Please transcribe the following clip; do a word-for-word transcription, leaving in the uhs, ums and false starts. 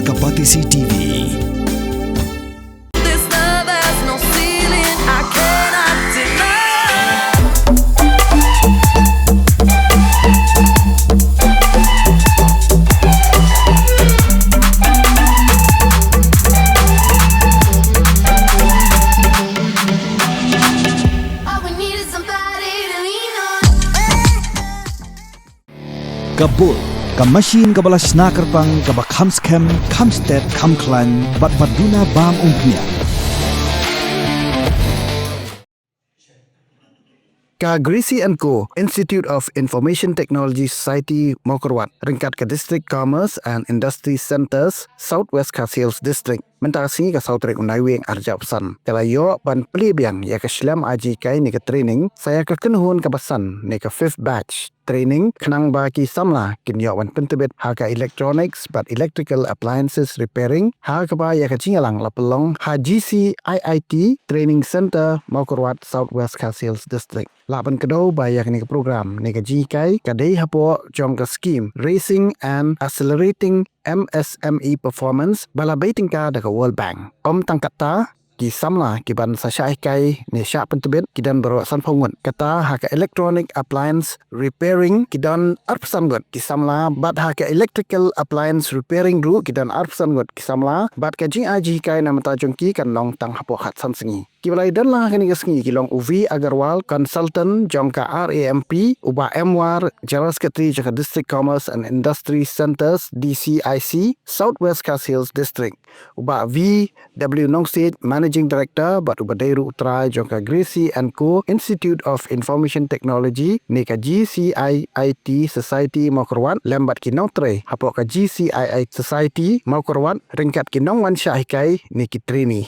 Ka Batesi T V. This love has no ceiling, I cannot deny. All we need is somebody to lean on. Ka Bull, ka machine kaba la shna kyrpang, kaba kham skhem, kham stet, kham khlaiñ, bad ba duna bam umphniang. Ka Gracie and Co, Institute of Information Technology Society, Mawkyrwat, ryngkat ka District Commerce and Industry Centres, South West Khasi Hills District, mynta ka sngi ka saw tarik u Naiwieng arhajar arphew san, ka la ïoh ban plie biang ïa ka shlem ai jinghikai ne ka training, sa ïa ka kynhun kaba san ne ka fifth batch training, khnang ba ki samla kin ïoh ban pyntbit ha ka electronics bad electrical appliances repairing, ha kaba ïa ka jingïalang la pynlong ha G C I I T Training Centre, Mawkyrwat, South West Khasi Hills District. Lah ban kdew ba ïa kane ka program ne ka jinghikai ka dei hapoh jong ka scheme Raising and Accelerating M S M E Performance ba la bei tyngka da ka World Bank. Ym tang katta, ki samla ki ban sa shah hikai ne shah pyntbit ki don baroh sanphew ngut. Kata ha ka electronic appliance repairing ki don arphew san ngut ki samla, bad ha ka electrical appliance repairing ruh ki don arphew san ngut ki samla, bad ka jingai jinghikai na bynta jong ki kan long tang hapoh khatsan sngi. Kiba la ïadon lang ha kane ka sngi ki long u V Agarwal, consultant jong ka R A M P, u Bah M War, General Secretary jong ka District Commerce and Industry Centres, D C I C, South West Khasi Hills District, u Bah V W Nongsiej, Managing Director, bad uba dei ruh u trai jong ka Gracie and Co, Institute of Information Technology ne ka G C I I T Society, Mawkyrwat, lem bad ki nongtrei hapoh ka G C I I Society, Mawkyrwat, ryngkat ki nongwan shah hikai ne ki trainee.